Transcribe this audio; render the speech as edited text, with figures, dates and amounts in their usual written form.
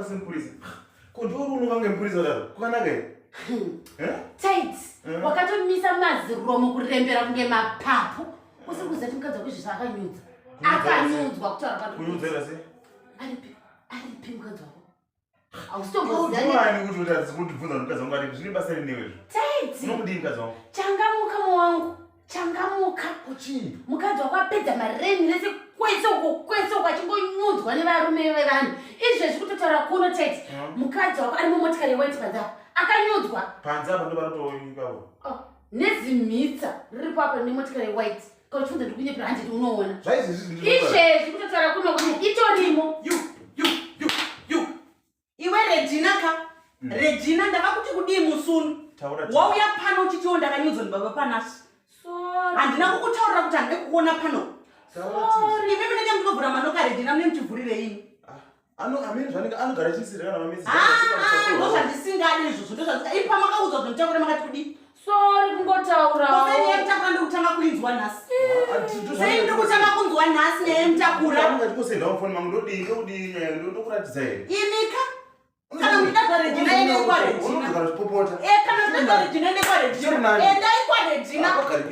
semupurisa. Ko ndiwe uri unokange mupurisa kudaro? Kwakanaka here? Eh? Tait, Eh? wakatomisa maziromo kurembera kunge mapapu. Usiri kuziva kuti mukadzi wako izvezvi akanyudza. Akanyudzwa kutaura kwandiri. Kunyudza here sei? Aripi? Aripi mukadzi wako? Hausitomboziva. Ndiwani kuti utadzi kundibvunza kuti mukadzi wangu aripi? Zvine basa rei newe izvo? Tait. Unomudii mukadzi wangu? Changamuka muwangu. Changamuka. Kuchii? Mukadzi wako apedza mareni rese kwese uko kwese uko achingonyudzwa nevarume vevanhu. Izvezvi kutotaura kuno Tait. Mukadzi wako ari mumotikari yewhite panze apa. Akanyudzwa. Panze apa ndoparatoipapo. Oh, nezimhitsa riripo apa nemotikari yewhite. Kana uchifunza ndiri kunyepera handiti unoona. Zvaizvezvi Izvezvi kutotaura kuno kuti itorimo. You, you, you, you. Iwe Regina ka. Regina ndakakuti kudii musuno? Taura. Wauya pano uchitiwo ndakanyudzwa ndibaba panasi. Sorry. Handina kukutaurira kuti handide kukuona pano. Taura tii. Imi munenge muchitovhura manoka Regina mune muchivhurire ini. Ano amene zvanenge anogara achisira kana mamesi. Ah, ndozvandisingadi izvozvo ndozvandisingadi. Ipa makaudzwa kuti mutakure makati kudii? Sorry kungotaura. Sei nyaya yemutakura ndikutanga kuinzwa nhasi? Sei ndikutanga kunzwa nhasi nyaya yemutakura? Ndikosenda mufoni mangu ndodii ndodii nyaya ndokuratidza here? Imika kana muchida zvaRegina endai kwaRegina. Unogara uchipopota. Eh, kana muchida zvaRegina endai kwaRegina. Chiri nani. Endai kwaRegina. Akagara.